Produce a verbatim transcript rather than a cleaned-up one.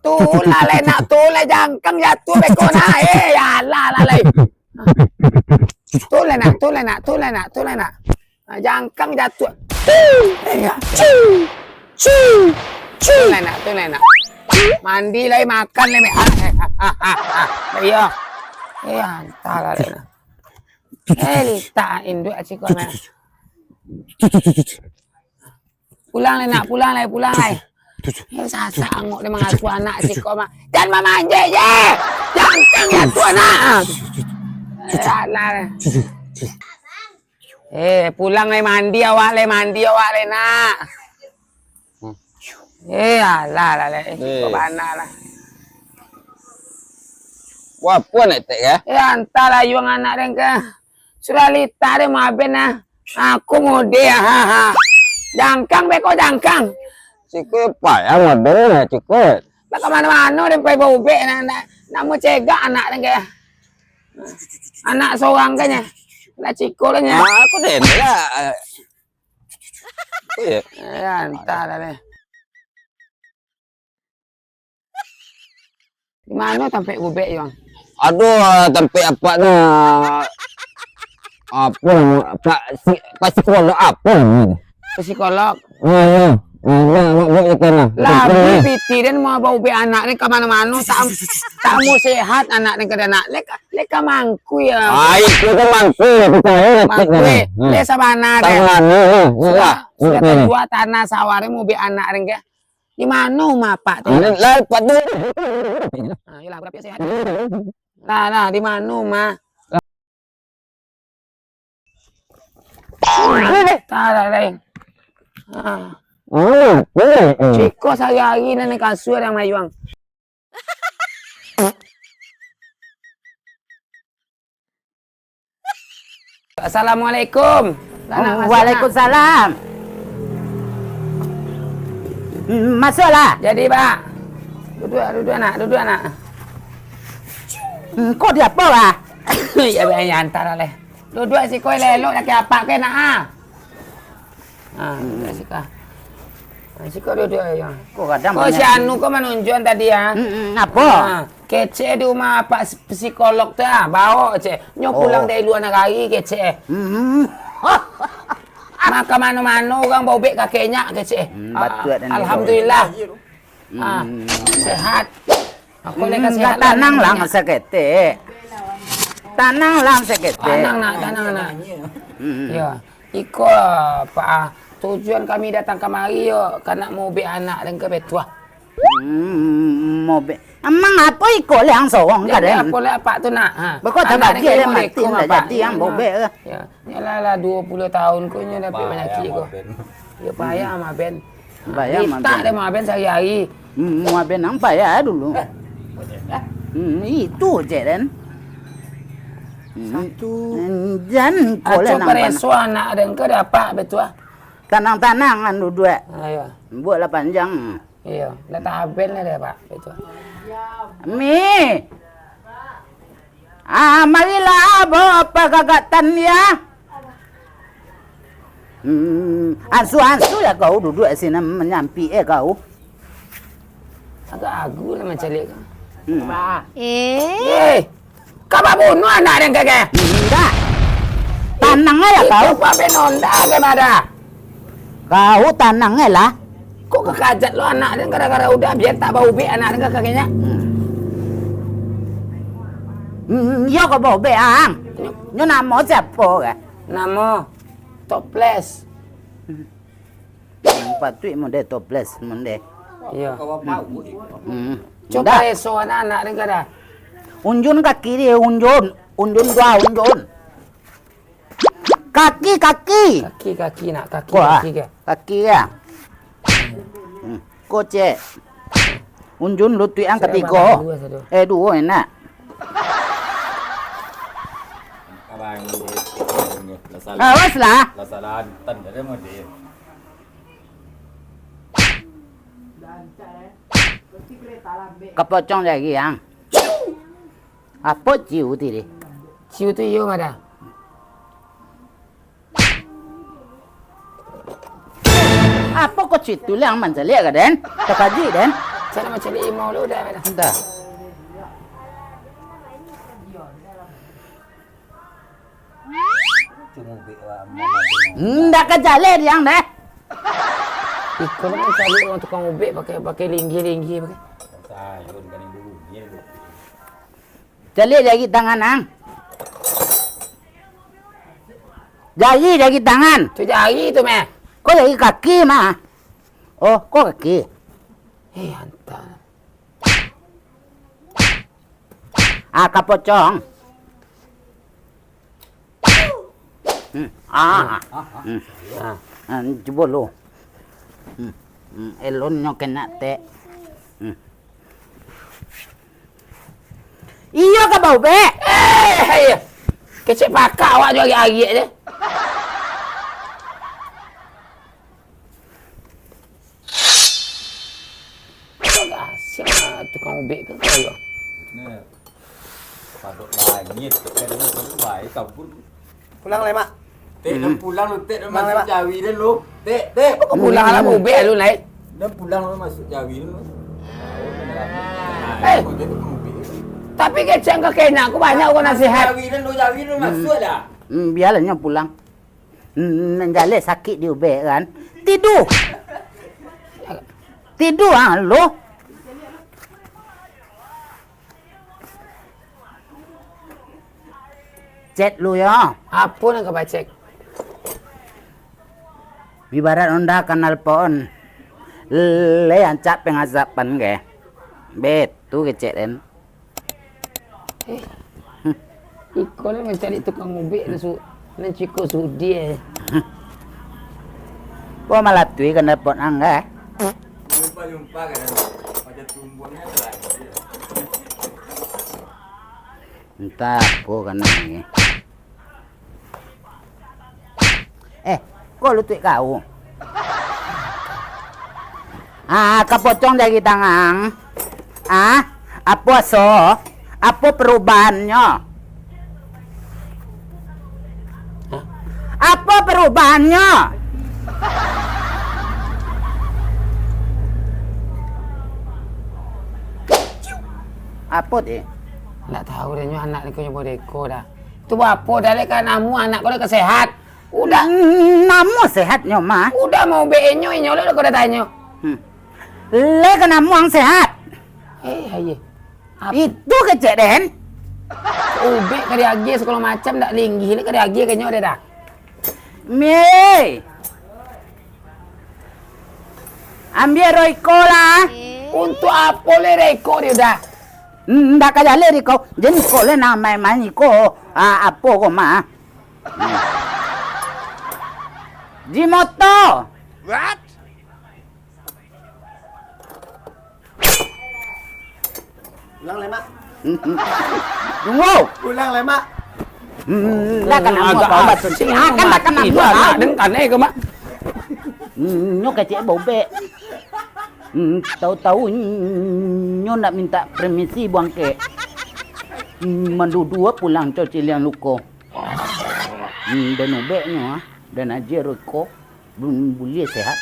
Tu lah lai nak, tu lah jangkang jatuah beko nak. Eh, alah lah lai. Tu lah nak, tu lah nak, tu lah nak, tu lah nak. Ah, jangkang jatuah. Eh, ya. Tu lah nak, tu lah nak. Mandi lai, makan lai, Mek. Ah, eh, ah, ah, ah, ah. Iyo. Eh, antah lah lai nak. Eh, litak induak ciko, Mek. Pulang lai nak, pulang lai, pulang lai. Eh, sasak angok dia mangasuah anak siko mah. Jan mamanjek je. Jangkang jatuah anak. Eh, alah. Eh, pulang lai mandi awak lai, mandi awak lai nak. Eh, alah lah lai. Eh, siko bana lah. Wah, apo nak tek, ya? Eh, antah lah yuang anak den ka. Surah litak den maben ah. Aku mode ah, ha, ha. Jangkang beko jangkang. Siko payah maben lah, siko. Lah ka mano-mano den pai baubek, nak, nak, nak mocegak anak den ka. Anak sorang kan ya. Lah ciko lah nya. Ah, aku den lah. Iya. Eh, antah lah deh. Di mano tampek bubek, Yuang? Aduh, tampek apak tu. Apo namo? Pak si-, pak psikolog apo namo? Psikolog. Ah, ya. Ah, ya, awak buek ikan lah. Labi pitih den mau baubek anak ni ka mano-mano, tak, tak mau sehat anak ni ka anak. Lek, lek ka mangkui ya. Ah, itu kan mangkui, aku tahu. Mangkui. Hmm. Lek sabana deh. Sabana, ya. Sudah, sudah tajua tanah sawah ni mau baubek anak ni ka. Di mano umah apak tu? Lah, Pak tu. Ah, iyolah, aku dak sehat. Lah, lah, di mano umah? Talah lain. Ah. Ciko sahari-hari nan kasua yang mayuang. Assalamualaikum. Lah, nak masuak, nak? Waalaikumsalam. Hmm, masuaklah. Jadi, Pak. Duduak, duduak, nak. Duduak, nak. Hmm, kok di apo, Pak? Ya, Pak, ya, antah lah, leh. Duduak siko elok-elok, laki apak ke, nak, ah. Ah, duduak siko. Ah, siko duduak, ya. Kok kadang si Anu ko manunjuan tadi, ah. Hmm, hmm, apo? Ah. Kecek di rumah apak psikolog tu ah, baok kecek. Nyo pulang dari lua nagari kecek. Hmm. Mako mano-mano urang baubek kakeknyo kecek. Hmm, ah, batuak dan alhamdulillah. Hmm. Ah, sehat. Aku ni ka sehat lah. Tanang lah saketek. Tanang lah saketek. Tanang nak, tanang nak. Hmm. Ya. Iko, Pak, ah, tujuan kami datang kamari yo, ka nak maubek anak den ka betuah. Hmm, maubek. Emang apo iko leh ang sorong ka den? Apo leh apak tu nak? Ha. Beko tabagi leh mati, ndak jadi ang baubek ka. Ya, nyo lah, lah duo puluah tahun ko nyo dapek panyakik ko. Yo payah maben. Payah maben. Litak den maben sahari-hari. Hmm, maben ang payah dulu. Hmm, itu je den. Hmm. Satu. Jan ko leh nang pareso anak den ka dapek betuah. Tanang-tanang ang duduak. Ayo. Bueklah panjang. Iyo, lah taben lah deh, Pak. Itu. Mi. Ah, marilah, bawa apa gagatan dia? Hmm, ansu-ansu ya kau duduak sini manyampik eh kau. Agak agu lah mancaliak kau. Hmm. Eh. Eh. Ka babunuah anak den kake? Indak. Tanang aja kau. Itu Pak Ben Honda ke mada? Kau tanang aja lah. Kok kakajat lo anak den gara-gara udah biar tak baubek anak den kakeknya? Hmm. Hmm, iyo kok baubek ang. Nyo namo siapo ke? Namo Toples. Hmm. Patuik mode toples mode. Iyo. Hmm. Cubo eso anak-anak den kada. Unjun kaki dia, unjun. Unjun dua, unjun. Kaki, kaki. Kaki, kaki nak, kaki, kaki ke? Kaki ya. Hmm. Kocek. Unjun lutuik ang katigo. Eh, duo enak. Awas lah. Kapocong lagi ang. Apo ciu tadi? Ciu tu iyo mada. Apo kok citu liang mancaliak ka den? Takajuik den. Salah macam limau lu dah, dah. Entah. Ndak ka jaleh diang deh. Iko nak mancari urang tukang ubek pakai, pakai linggih-linggih pakai. Caliak jari tangan, ang. Jari, jari tangan. Tu jari tu meh. Ko jari kaki mah. Oh, ko kaki. Eh, anta. Ah, ka pocong. Hmm. Ah. Hmm. Ah. Ah, cubo lu. Hmm. Hmm. Elon nyo kena tek. Hmm. Iyo ka baubek. Eh, iyo. Kecek pakak awak jo agiak-agiak je. Asyik lah tukang ubek ke kau yo. Ni, padok langit, kan, baik kabur. Pulang lai, Mak. Tek, dah pulang lu, Tek, dah masuk jawi dah lu. Tek, Tek. Kau pulang lah, ubek lu, Nai. Dah pulang lu masuk jawi lu. Eh. Tapi kecek kau kena, aku banyak orang nasihat. Jawi dah lu, jawi lu masuk dah. Hmm, biarlah nyo pulang. Hmm, nan jaleh sakik di ubek kan. Tidu. Tidu ah lu. Cek lu yo. Apo nan ka bacek? Ibarat onda kanal pohon. Lai ancak pengasapan ke. Betu kecek den. Eh, iko lah mancari tukang ubek nan su-, nan ciko sudi eh. Ko malatui kan dapot angga. Entah apo kan ni. Eh, ko lutuik kau. Ah, ka pocong jari tangan. Ah, apo aso? Apo perubahannyo? Hah? Apo perubahannyo? Apo ti? Ndak tahu dah nyo anak niko nyo bodeko dah. Tu apo dah lek ka namuah anak ko dah ka sehat. Udah. Namuah sehatnyo mah. Udah mau be inyo, inyo lo ko dah tanyo. Hmm. Lek ka namuah sehat. Eh, aye. Itu kecek den. Ubek ka diagiah sagalo macam, ndak linggih lek ka diagiah ka inyo deh dah. Mie. Ambiak roiko lah. Untuk apo le reko dia dah? Ndak ka jaleh di kau. Jadi kau le namae manyi ko. Ah, apo ko mah? Jimoto. What? Pulang lai, Mak. Tunggu. Pulang lai, Mak. Hmm, dah kan nama agak kau asing, batin. Ah, kan dah kan mati nama dah, kau. Anak dengkan, eh, kau, Mak. Hmm, nyo kecek bobek. Hmm, tahu-tahu nyo nak minta permisi buang kek. Hmm, mandudua pulang cau ciliang luko. Hmm, dan ubeknyo, ah, dan aja ruko. Bun-, buliah sehat.